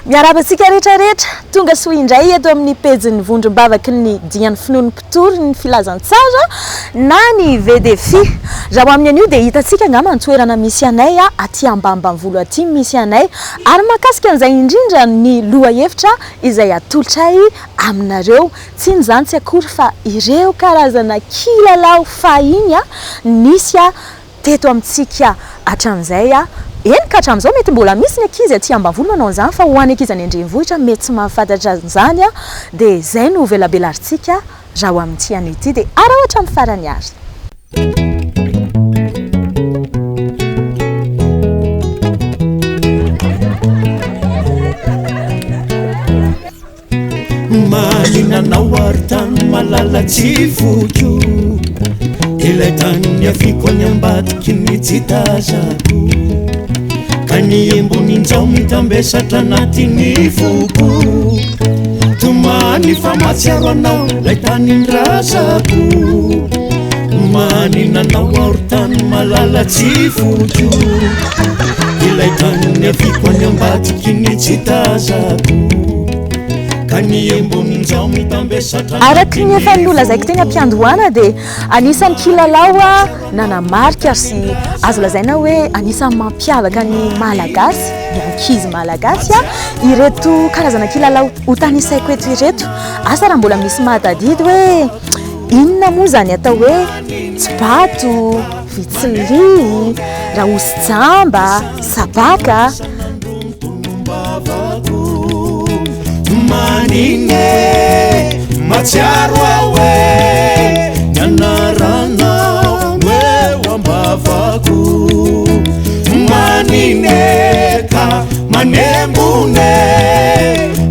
Miarahaba antsika rehetra rehetra, tonga soa indray eto amin'ny pejin'ny vondrom-bavaky ny Dian'ny Finoan'ny Mpitory ny Filazantsara na ny VDFI. Raha ho amin'ny anio dia hitantsika angamba ny toerana misy anay aty Ambanimbanivola aty misy anay ary mahakasika an'izay indrindra ny lohahevitra izay atolotray aminareo. Tsy inona izany tsy akory fa ireo karazana kilalao fahiny nisy teto amintsika hatramin'izay, eny ka hatramin'izao mety mbola misy ny ankizy aty ambanivolo manao an'izany fa ho an'ny ankizy any an-drenivohitra mety tsy mahafantatra an'izany dia izay no velabelarintsika raha ho amin'ity anio ity dia araho hatramin'ny farany ary. Mahaliana anao ary tany malala tsy foko Ilay tany niaviako any ambadiky ny tsy tazako Ka ny embony injao mitambesatra anatin'ny foko Tomany fa mahatsiaro anao ilay tanin-drazako Manina anao aho ry tany malala tsy foko Ilay tany niaviako any ambadiky ny tsy tazako Ka ny embon'injao mitambesatra Araka ny efa nolazaiko teny am-piandohana dia anisan'ny kilalao nanamarika sy azo lazaina hoe anisan'ny mampiavaka ny Malagasy, ny ankizy Malagasy ireto karazana kilalao hotanisaiko eto ireto. Asa raha mbola misy mahatadidy hoe inona moa izany atao hoe tsibato, vitsilihy, raosy jamba, sabaka. Manine matsiaro aho e ny anaranao no eo am-bavako Manine ka manembone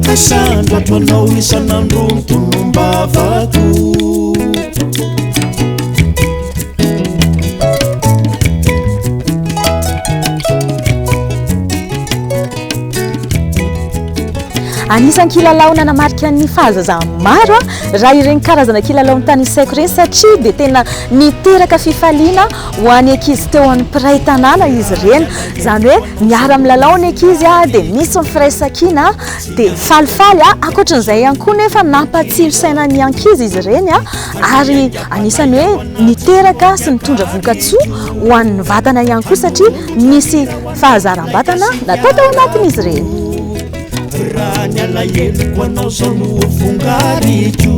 ka sandratro anao isan'andro ny tonom-bavako. Anisan'ny kilalao nanamarika ny fahazazan'ny maro raha ireny karazana kilalao notanisaiko ireny satria dia tena niteraka fifaliana ho an'ny ankizy teo amin'ny mpiray tanàna izy ireny. Izany hoe miara-milalao ny ankizy dia misy ny firaisankina dia falifaly. Ankoatran'izay ihany koa nefa nampatsilo saina ny ankizy izy ireny ary anisan'ny hoe niteraka sy nitondra vokatsoa ho an'ny vatana ihany koa satria nisy fahazaram-batana natao tao anatin'izy ireny. Raha ny alaheloko anao zao no ho vongariko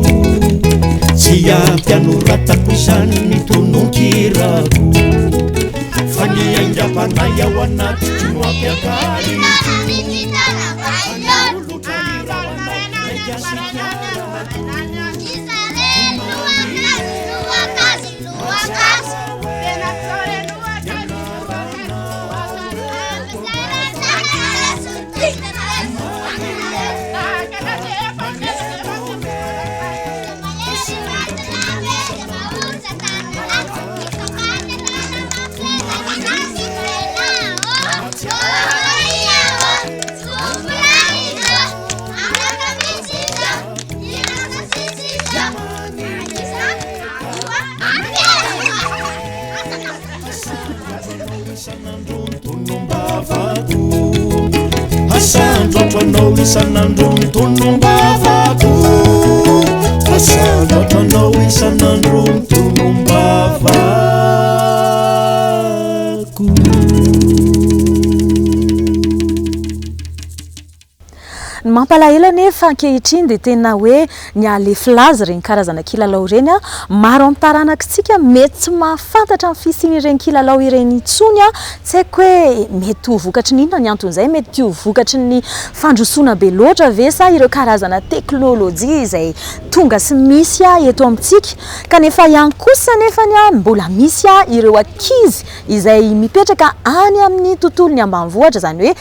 Tsy ampy anoratako izany ny tononkirako Fa ny aingam-panahy ao anatiko no ampiakariko Asandratro anao isan'andro ny tonom-bavako Asandratro anao isan'andro ny tonom-bavako Ny mampalahelo anefa ankehitriny dia tena hoe nihalefy laza ireny karazana kilalao ireny. Maro amin'ny taranakitsika mety tsy mahafantatra ny fisian'ireny kilalao ireny intsony. Tsy haiko hoe mety ho vokatry ny inona ny anton'izay, mety ho vokatry ny fandrosoana be loatra ve sa ireo karazana teknolojia izay tonga sy misy eto amintsika. Kanefa ihany kosa anefa mbola misy ireo ankizy izay mipetraka any amin'ny tontolon'ny ambanivohitra, izany hoe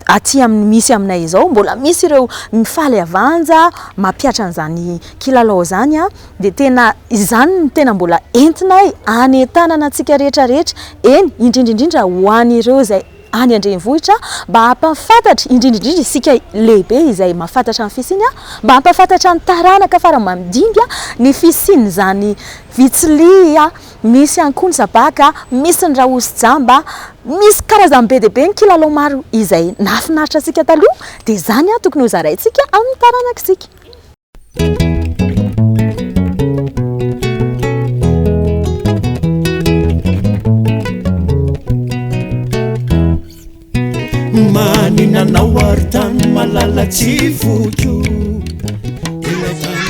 aty amin'ny misy aminay izao mbola misy ireo mifaly avanja mampihatra an'izany kilalao izany dia tena izany no tena mbola entinay hanentanana antsika rehetra rehetra, eny indrindra indrindra ho an'ireo izay any an-drenivohitra mba hampahafantatra indrindra indrindra isika lehibe izay mahafantatra ny fisiany mba hampahafantatra ny taranaka fara aman-dimby ny fisian'izany vitsilihy. Misy ihany koa ny sabaka, misy ny raosy jamba, misy karazany be dia be ny kilalao maro izay nahafinaritra antsika taloha dia izany tokony ho zaraintsika amin'ny taranak'isika. Manina anao ary tany malala tsy foiko ilay tany.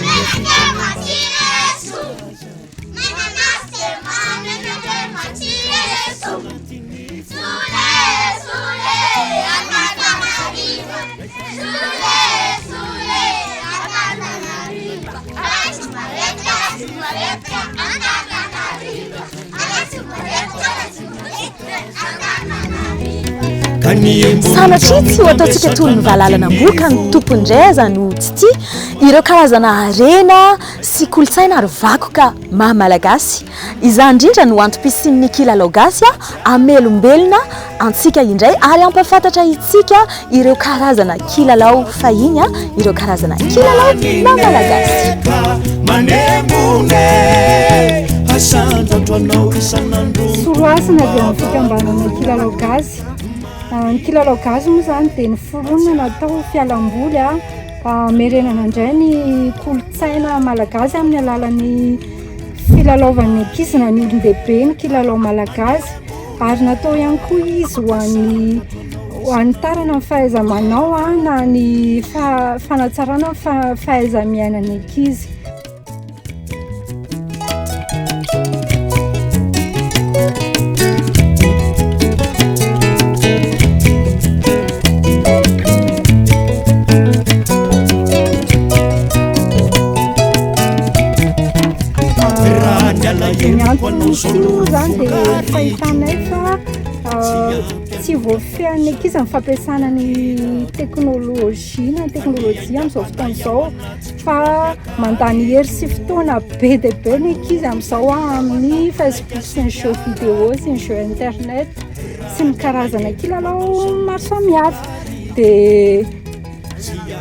Sanatria tsy ho ataontsika toy ny valalan'amboa ka ny tompony indray aza no tsy tia ireo karazana harena sy kolontsaina ary vakoka maha Malagasy. Izany indrindra no antom-pisian'ny kilalao gasy hamelombelona antsika indray ary hampahafantatra itsika ireo karazana kilalao fahiny, ireo karazana kilalao maha Malagasy. Solohasina avy amin'ny fikambanana kilalao gasy. Ny kilalao gasy moa izany dia noforonina natao ho fialamboly hamerenana indray ny kolontsaina malagasy amin'ny alalan'ny filalaovan'ny ankizy na ny olon-dehibe ny kilalao malagasy ary natao ihany koa izy ho an'ny ho hanitarana ny fahaiza-manao na ny fanatsarana ny fahaiza-miainan'ny ankizy. Ny antony ity moa izany dia fahitanay fa tsy voafehin'ny ankizy ny fampiasana ny teknolojia na ny teknolojia amin'izao fotoana izao fa mandany hery sy fotoana be dia be ny ankizy amin'izao amin'ny Facebook sy ny jeux vidéo sy ny jeux internet sy ny karazana kilalao maro samihafa dia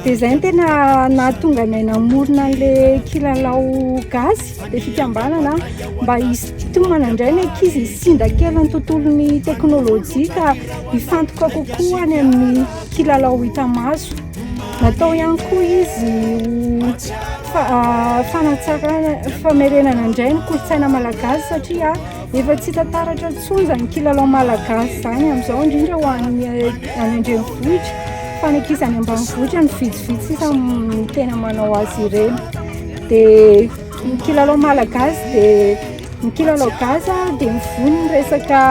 dia izay no tena nahatonga anay namorona an'ilay kilalao gasy ilay fikambanana mba hisintomana indray ny ankizy hisinda kely ny tontolon'ny teknolojia ka hifantoka kokoa any amin'ny kilalao hita maso. Natao ihany koa izy ho fanatsarana, famerenana indray ny kolontsaina malagasy satria efa tsy hita taratra intsony izany kilalao malagasy izany amin'izao, indrindra ho an'ny any an-drenivohitra fa ny ankizy any ambanivohitra no vitsivitsy sisa no tena manao azy ireny. Dia ny kilalao malagasy dia ny kilalao gasy dia mivoy ny resaka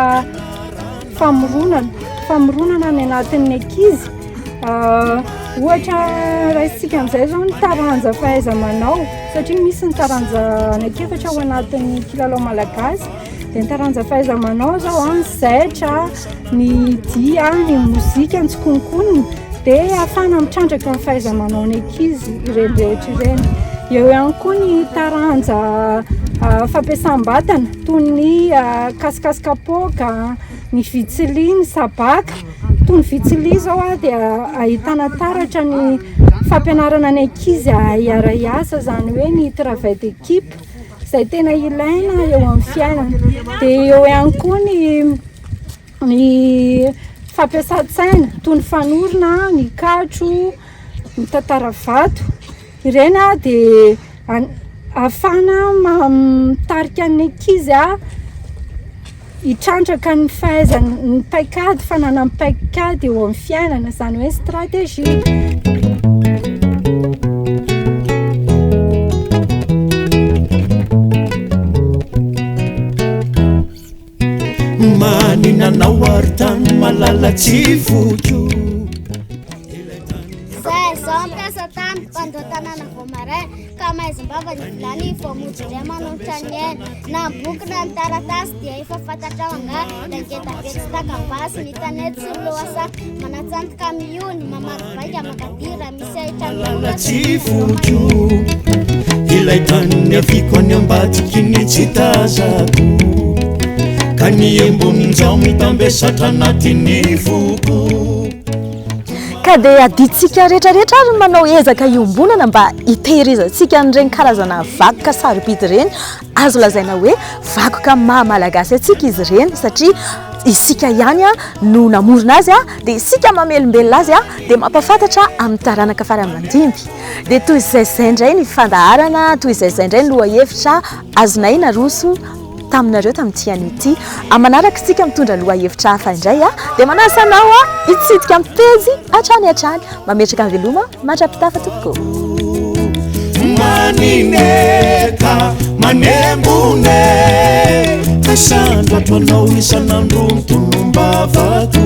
famoronana, famoronana any anatin'ny ankizy. Ohatra raisintsika amin'izay izao ny taranja fahaiza-manao satria misy ny taranja anankiefatra ao anatin'ny kilalao malagasy dia ny taranja fahaiza-manao izao ny zaitra, ny dihy, ny mozika, ny tsikonkonina dia ahafahana mitrandraka ny fahaiza-manao ny ankizy ireny rehetra ireny. Eo ihany koa ny taranja fampiasam-batana toy ny kasikasy kapoaka, ny vitsili, ny sabaka. Toy ny vitsili izao dia ahitana taratra ny fampianarana ny ankizy hahay hiara-hiasa, izany hoe ny travail d'équipe izay tena ilaina eo amin'ny fiainana. Dia eo ihany koa ny ny fampiasan-tsaina toy ny fanorona, ny katro, ny tantara vato. Ireny dia ahafahana mitarika ny ankizy hitrandraka ny fahaizany ny paikady, fananany paikady eo amin'ny fiainana, izany hoe stratégie. Manina anao ary tany malala tsy foiko. Zay zao mpiasa tany, mpandoa tanàna vao maraina, ka maizim-bava ny vilany vao mody indray manonitra ny aina. Na ny boky na ny taratasy dia efa fantatrao angaha, Langeda be tsy taka-basy, ny tanety sy ny lohasaha, manatsantoka miony, mamaky vainga mankadia, raha misy ahitra Malala tsy foiko ilay tany niaviako any ambadiky ny tsy tazako ka ny embon'injao mitambesatra anatin'ny foko. Ka dia adidintsika rehetra rehetra ary ny manao ezaka iombonana mba hitehirizantsika an'ireny karazana vakoka sarobidy ireny. Azo lazaina hoe vakoka maha Malagasy antsika izy ireny satria isika ihany no namorona azy dia isika mamelombelona azy dia mampahafantatra amin'ny taranaka fara aman-dimby. Dia toy izay izay indray ny fandaharana, toy izay izay indray ny lohahevitra azonay naroso taminareo tamin'ity anio ity. Amin'ny manaraka isika mitondra lohahevitra hafa indray dia manasa anao hitsidika amin'ny pejy hatrany hatrany. Mametraka ny veloma mandra-pitafa tompoko. Manineka manembone ka sandratro anao isan'andro mitonom-bavako.